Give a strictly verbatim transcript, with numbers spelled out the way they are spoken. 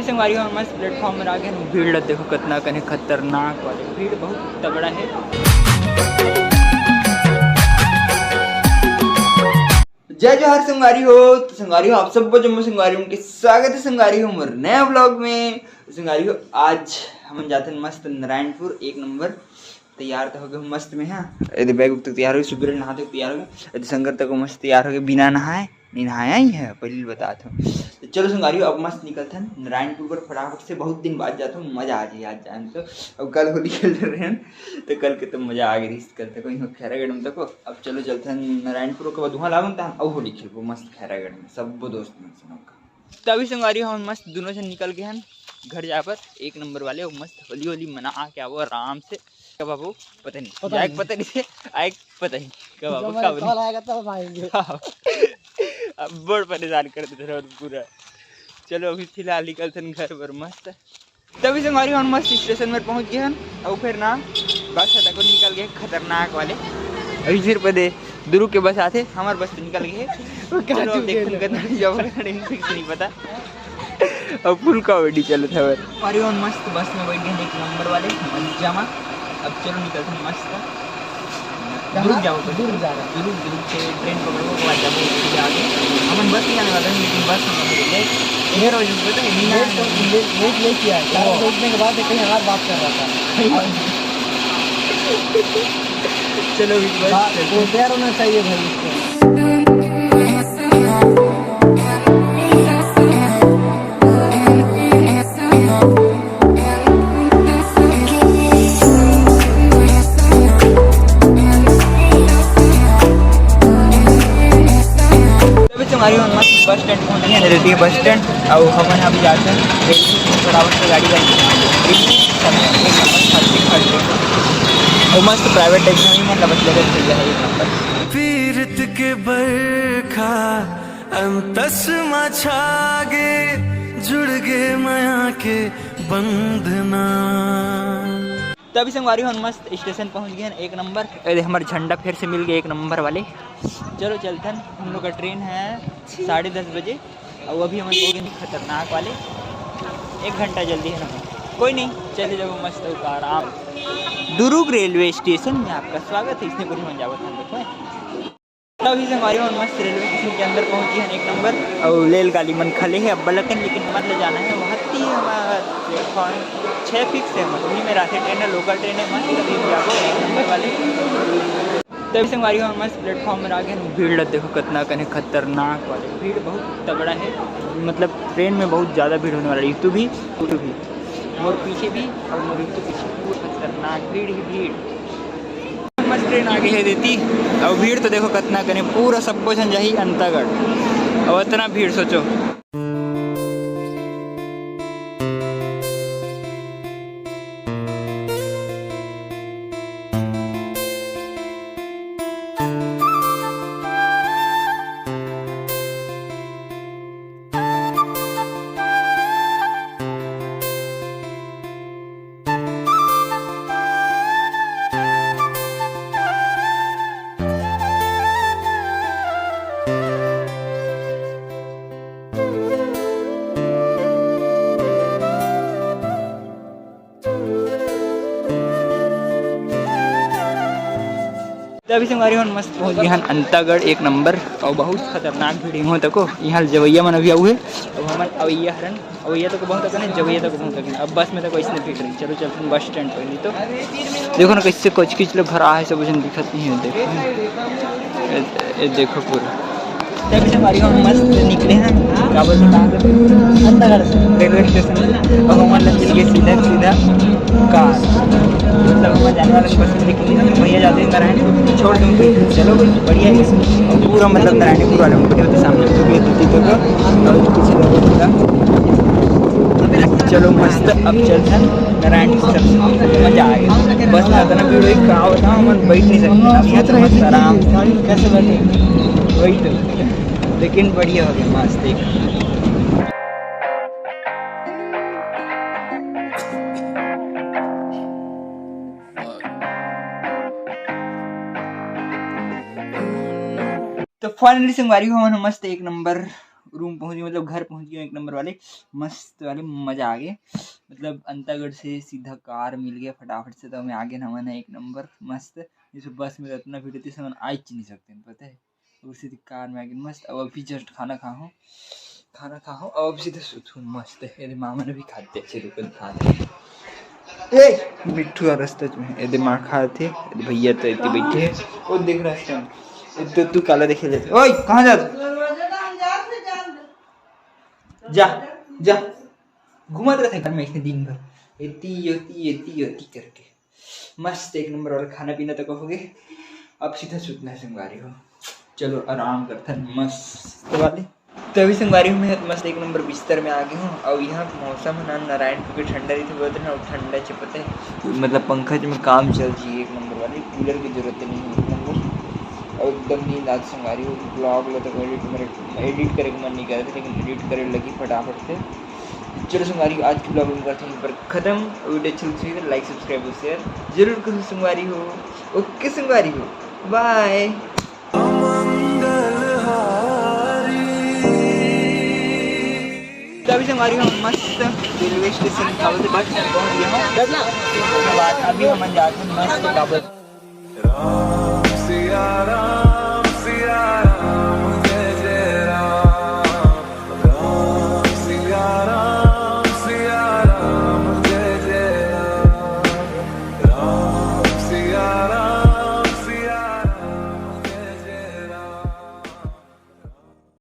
संगवारी हो, मस्त प्लेटफॉर्म में आ गए। भीड़ ल देखो, कितना कने खतरनाक वाले, भीड़ बहुत तगड़ा है। जय जोहार संगवारी हो। तो संगवारी हो, आप सब जम्मो संगवारी मन के स्वागत है संगवारी हो मोर नया व्लॉग में। संगवारी हो, आज हमन जाथन मस्त नारायणपुर, एक नंबर। तैयार तो हो गए मस्त में, हाँ। एदे बैग उग तो तैयार हो गए, सुबह नहा तो तैयार हो गए। एदे संगर तक मस्त तैयार हो गए, बिना नहाए, नहीं नहाया ही है, पहले ही बतात हूँ। तो चलो संगवारी हो, अब मस्त निकलथन नारायणपुर पर फटाफट से, बहुत दिन बाद जाता हूँ, मजा आ जाए आज जाए में तो। अब कल होली खेल रहे हैं, तो कल के तो मजा आ गई, कल तक वहीं खैरागढ़ में तको। अब चलो चलथन नारायणपुर के बाद वहाँ लागन, तहन अब होली खेलबो मस्त खैरागढ़ में, सब दोस्त मन से नौका। तभी संगवारी हो, हम मस्त दोनों जन निकल गए हैं घर जाए पर, एक नंबर वाले, वो मस्त होली होली मना के आवो आराम से। कब आबो पता नहीं, पता जाए के नहीं। पता नहीं से आए के पता नहीं कब आबो, जब कब कॉल नहीं। आएगा तब हम आएंगे। हाँ। अब बड़ परेशान कर देते रहो पूरा। चलो अभी फिलहाल निकलथन घर पर मस्त। तभी संगवारी हो, हम मस्त स्टेशन में पहुंच गए हैं। और फिर ना बस है तको निकल गए खतरनाक वाले। अभी फिर पदे दुर्ग के बस आथे, हमार बस तो निकल गए। वो कहाँ चलो, अब चुप गए देखथन थे? कतना जाओ, कतना नहीं, फिक्स नहीं पता। अब फुल कॉमेडी चलत हवे। अरे, हम मस्त बस में बैठ गए, एक नंबर वाले, मजा मा। अब चलो निकलते हैं मस्त। कहाँ? दुर्ग जाओ, दुर्ग जा रहा है। दुर्ग, दुर्ग से ट्रेन पकड़ो, ओकर बाद जाबो उधर आगे। हमन बस नहीं आने वाला है, लेकिन बस में हम लोग लेट, ये रोज उसको तो नहीं लेट तो, आने। लेट, लेट, लेट किया है। चार ओ। बजने के बाद कहीं और बात कर रहा था। चलो, भी बस बा-, चलते हैं। होशियार होना चाहिए भाई इसको। तभी तुम्हारी हम मस्त बस स्टैंड पहुंच गए हैं, रेलवे बस स्टैंड। और हमन अभी जाते हैं रेलवे स्टेशन, फटाफट से गाड़ी करके समय एक नंबर, खर्चे खर्चे। और मस्त प्राइवेट टैक्सी में, मतलब, बस लगे चल जाए एक नंबर। पीरत के बरखा अंतस मा छागे, जुड़ गे मया के बंधना। तभी संगवारी हो, हम मस्त स्टेशन पहुंच गए हैं, एक नंबर। अरे, हमारे झंडा फिर से मिल गए, एक नंबर वाले। चलो चलथन, हम लोग का ट्रेन है साढ़े दस बजे, और अभी हम लोग खतरनाक वाले एक घंटा जल्दी है ना, कोई नहीं, चले जाओ मस्त होकर आराम। दुर्ग रेलवे स्टेशन में आपका स्वागत है। इसने कुछ मन जावत हम देखो। तभी से हमारे और मस्त रेलवे स्टेशन के अंदर पहुंची है, एक नंबर। और रेलगाड़ी मन खले है अब बलकन, लेकिन मत ले जाना है, वहाँ ती हमारा प्लेटफॉर्म छः फिक्स है, मतलब, वही में रहते ट्रेन है, लोकल ट्रेन है, मस्त कभी भी जाओ, एक नंबर वाले। तभी से हमारी और मस्त प्लेटफॉर्म में आ गए। भीड़ ल देखो कितना कने खतरनाक वाले, भीड़ बहुत तगड़ा है, मतलब, ट्रेन में बहुत ज़्यादा भीड़ होने वाला है। ऋतु भी, ऋतु भी, और पीछे भी, और मेरे ऋतु पीछे, पूरा खतरनाक भीड़ ही भीड़। मस्त ट्रेन आगे है देती। अब भीड़ तो देखो कितना कने, पूरा सबको झन जाही अंतागढ़। अब इतना भीड़ सोचो। तो अभी से हमारे मन मस्त पहुंच गए हैं अंतागढ़ एक नंबर, और बहुत खतरनाक भीड़ हो तको। यहाँ जवैया मन अभी आऊ है, और हमन अवैया हरन, अवैया तक बहुत अकन है, जवैया तक बहुत अकन है। अब बस में तक ऐसे भीड़ रही। चलो चलते हैं बस स्टैंड पर, नहीं तो देखो ना कैसे कचकिच ले भरा है, सब झन दिखत नहीं है। देखो, ये, ये देखो पूरा। तभी से हमारी हम मस्त निकले हैं, क्या बोलते हैं, कहाँ से? अंतागढ़ से, रेलवे स्टेशन से। और हमन लग चल गए सीधा सीधा कार, मतलब, हमन जाने वाला बस में, लेकिन भैया जाते हैं नारायणपुर, छोड़ दूँ फिर। चलो भाई, बढ़िया है। और पूरा, मतलब, नारायणपुर वाले उनके होते सामने, तो भी धरती तो और पीछे लोग पूरा। चलो मस्त, अब चलते हैं नारायणपुर। मजा आ गया। बस में इतना भीड़ हुई, का होता, हमन बैठ नहीं सकते। अब यहाँ तो मस्त आराम से। गाड़ी में कैसे बैठे? वही तो, लेकिन बढ़िया हो गया, मस्त एक। तो finally संगवारी हो, हमन मस्त एक नंबर रूम पहुंच गए, मतलब घर पहुंच गए एक नंबर वाले, मस्त वाले, मजा आ गए। मतलब अंतागढ़ से सीधा कार मिल गया फटाफट से, तो हमें आगे ना मन है एक नंबर मस्त। जैसे बस में तो इतना भीड़ होती है, समझ आ ही नहीं सकते, पता है। और सीधी कार में आगे मस्त। अब अभी जस्ट खाना खा हूँ, खाना खा हूँ, अब अभी सीधे सुतूँ मस्त। मेरे मामा ने भी खाते अच्छे रुकन खाते। ए मिट्ठू आ रस्ते में, ए दिमाग खा थे, ए भैया तो इतने बैठे हैं, वो देख रहा है। ए तो तू काला देखे लेते, ओए कहाँ जा तू? जा, जा। घुमात रहते घर में इसने दिन भर, एती योती एती योती करके। मस्त एक नंबर वाला खाना पीना तक हो गए। अब सीधा सुतना है संगवारी हो। चलो आराम करथन मस्त वाले। तो अभी संगवारी हो मैं मस्त एक नंबर बिस्तर में आ गए हूँ। और यहाँ मौसम है ना नारायणपुर के ठंडा रही थी, बहुत ना ठंडा च पता है, मतलब पंखा च में काम चल जी एक नंबर वाले, कूलर की जरूरत नहीं है एक नंबर। और एकदम नींद आज संगवारी हो, ब्लॉग लो तक एडिट मेरे एडिट करे के मन नहीं करे थे, लेकिन एडिट करे लगी फटाफट से। चलो संगवारी हो, आज की ब्लॉग हम करते हैं पर खत्म। वीडियो अच्छी लगी तो लाइक सब्सक्राइब और शेयर जरूर करो संगवारी हो। ओके संगवारी हो, बाय। तो अभी संगवारी हो मस्त रेलवे स्टेशन काबल से बस स्टैंड पहुंच गए हैं। उसके बाद अभी हम जाते हैं मस्त काबल।